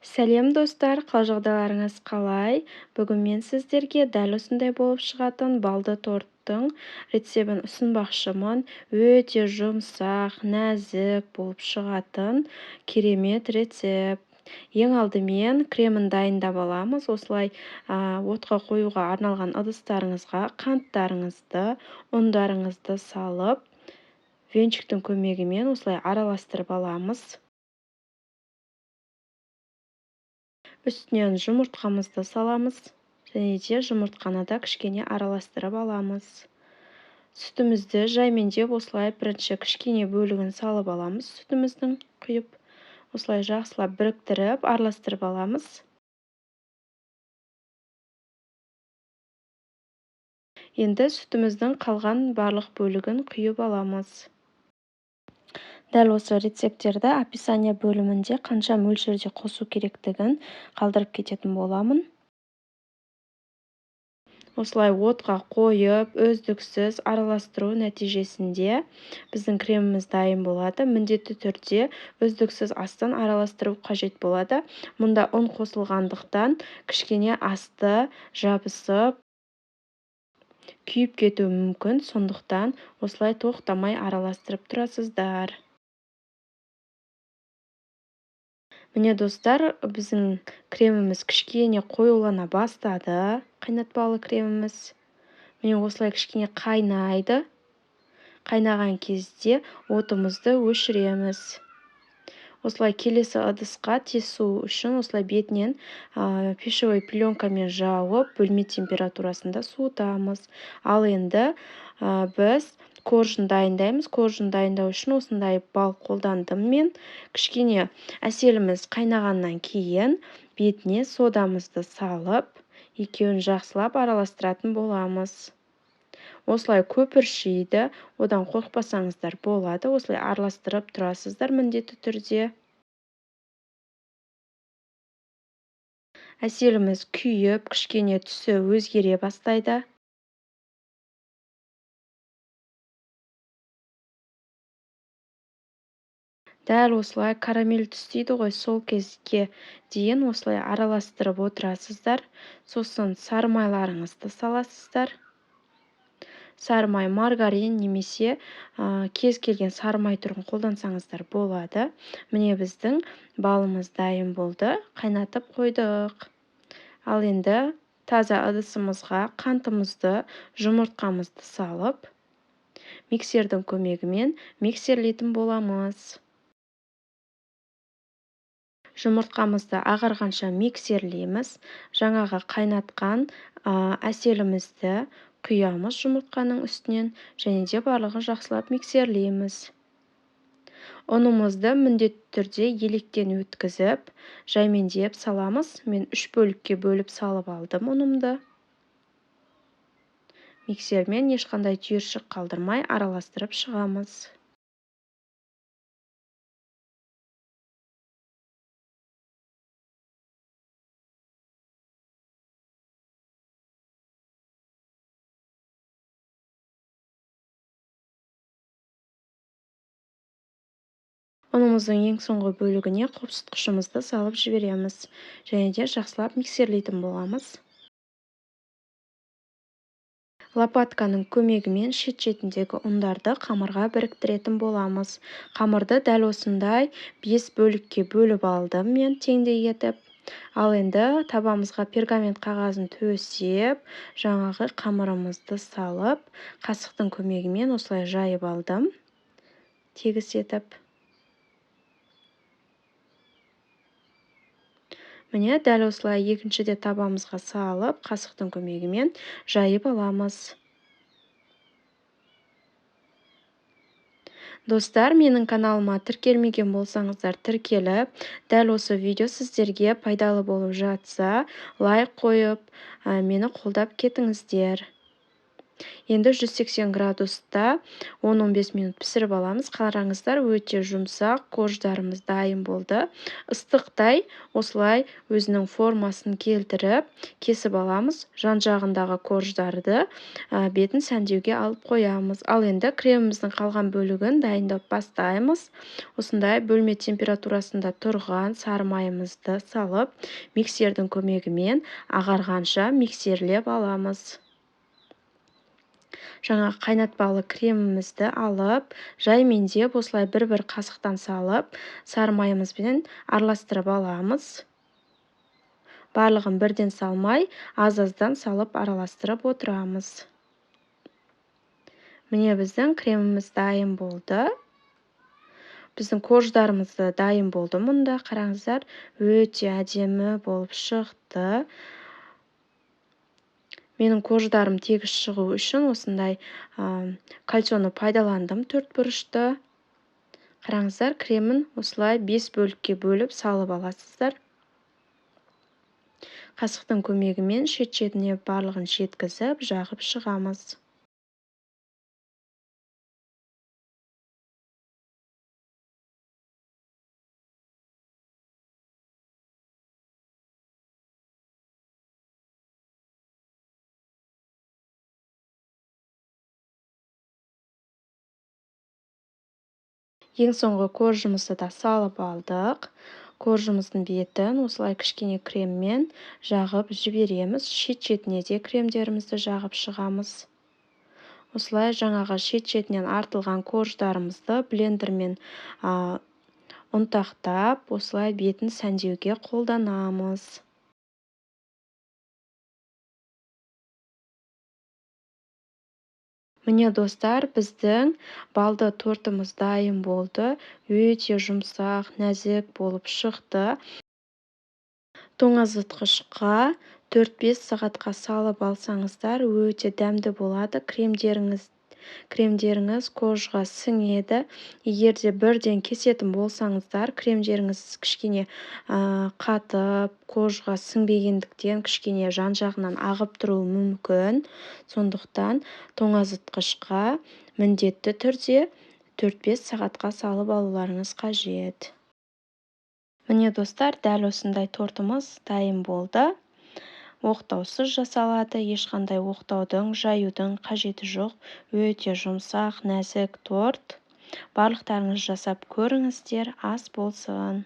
Сәлем достар, қал жағдайларыңыз қалай? Бүгін мен сіздерге дәл осындай болып шығатын балды торттың рецебін ұсынбақшымын. Өте жұмсақ, нәзік болып шығатын керемет рецепт. Ең алдымен кремін дайындап аламыз. Осылай отқа қоюға арналған ыдыстарыңызға қанттарыңызды, ұндарыңызды салып, венчиктің көмегімен осылай араластырып аламыз. Үстінен жұмыртқамызды саламыз және де жұмыртқаны да кішкене араластырып аламыз. Сүтімізді жаймендеп осылай бірінші кішкене бөлігін салып аламыз, сүтіміздің құйып, осылай жақсылап біріктіріп араластырып аламыз. Енді сүтіміздің қалған барлық бөлігін құйып аламыз. Дәл осы рецепттерді описание бөлімінде қанша мөлшерде қосу керектігін қалдырып кететін боламын. Осылай отқа қойып, үздіксіз араластыру нәтижесінде біздің креміміз дайын болады. Міндетті түрде үздіксіз астын араластыру қажет болады. Мұнда ұн қосылғандықтан кішкене асты жабысып, күйіп кетуі мүмкін. Сондықтан осылай тоқтамай араластырып тұрасыздар. Міне достар, біздің креміміз кішкене қоюлана бастады, қайнатпалы креміміз. Міне осылай кішкене қайнайды. Қайнаған кезде отымызды өшіреміз. Осылай келесі ыдысқа тез суу үшін осылай бетінен пищевой пленкамен жауып, бөлме температурасында суытамыз. Ал енді біз коржын дайындаймыз. Коржын дайындау үшін осындай бал қолдандым мен. Кішкене әселіміз қайнағаннан кейін бетіне содамызды салып, екеуін жақсылап араластыратын боламыз. Осылай көпіршиді, одан қорықпасаңыздар болады. Осылай араластырып тұрасыздар міндетті түрде. Әселіміз күйіп, кішкене түсі өзгере бастайды. Дәл осылай карамель түс дейді ғой, сол кезге дейін осылай араластырып отырасыздар. Сосын сары майларыңызды саласыздар. Сары май, маргарин немесе кез келген сары май түрін қолдансаңыздар болады. Міне біздің балымыз дайын болды, қайнатып қойдық. Ал енді таза ыдысымызға қантымызды, жұмыртқамызды салып, миксердің көмегімен миксерлейтін боламыз. Жұмыртқамызды ағарғанша миксерлейміз. Жаңағы қайнатқан әселімізді құямыз жұмыртқаның үстінен және де барлығын жақсылап миксерлейміз. Ұнымызды міндетті түрде електен өткізіп, жаймендеп саламыз. Мен 3 бөлікке бөліп салып алдым ұнымды. Миксермен ешқандай түйіршік қалдырмай араластырып шығамыз. Ұнымыздың ең соңғы бөлігіне қопсытқышымызды салып жібереміз және де жақсылап миксерлейтін боламыз. Лопатканың көмегімен шет-шетіндегі ұндарды қамырға біріктіретін боламыз. Қамырды дәл осындай 5 бөлікке бөліп алдым мен теңдей етіп. Ал енді табамызға пергамент қағазын төсеп, жаңағы қамырымызды салып, қасықтың көмегімен осылай жайып алдым, тегіс етіп. Міне дәл осылай екінші де табамызға салып, қасықтың көмегімен жайып аламыз. Достар, менің каналыма тіркелмеген болсаңыздар тіркеліп, дәл осы видео сіздерге пайдалы болып жатса, лайк қойып, мені қолдап кетіңіздер. Енді 180 градуста 10-15 минут пісіріп аламыз. Қараңыздар, өте жұмсақ корждарымыз дайын болды. Ыстықтай осылай өзінің формасын келтіріп, кесіп аламыз. Жан-жағындағы корждарды бетін сәндеуге алып қоямыз. Ал енді креміміздің қалған бөлігін дайындап бастаймыз. Осындай бөлме температурасында тұрған сары майымызды салып, миксердің көмегімен ағарғанша миксерлеп аламыз. Жаңа қайнатпалы кремімізді алып, жаймендеп осылай бір-бір қасықтан салып, сары майымызбен араластырып аламыз. Барлығын бірден салмай, аз-аздан салып араластырып отырамыз. Міне біздің креміміз дайын болды. Біздің корждарымыз да дайын болды мұнда. Қараңыздар, өте әдемі болып шықты. Менің корждарым тегіс шығу үшін осындай кольцоны пайдаландым, төрт бұрышты. Қараңыздар, кремін осылай 5 бөлікке бөліп салып аласыздар. Қасықтың көмегімен шет-шетіне барлығын жеткізіп, жағып шығамыз. Ең соңғы коржымызды да салып алдық. Коржымыздың бетін осылай кішкене креммен жағып жібереміз. Шет-шетіне де кремдерімізді жағып шығамыз. Осылай жаңағы шет-шетінен артылған корждарымызды блендермен ұнтақтап, осылай бетін сәндеуге қолданамыз. Міне достар, біздің балды тортымыз дайын болды. Өте жұмсақ, нәзік болып шықты. Тоңазытқышқа 4-5 сағатқа салып алсаңыздар, өте дәмді болады. Кремдеріңіз кожға сіңеді. Егер де бірден кесетін болсаңыздар, кремдеріңіз кішкене қатып, кожға сіңбегендіктен кішкене жан-жағынан ағып тұруы мүмкін. Сондықтан тоңазытқышқа міндетті түрде 4-5 сағатқа салып алуларыңыз қажет. Міне достар, дәл осындай тортымыз дайын болды. Оқтаусыз жасалады, ешқандай оқтаудың, жаюдың қажеті жоқ. Өте жұмсақ, нәзік торт. Барлықтарыңыз жасап көріңіздер, ас болсын.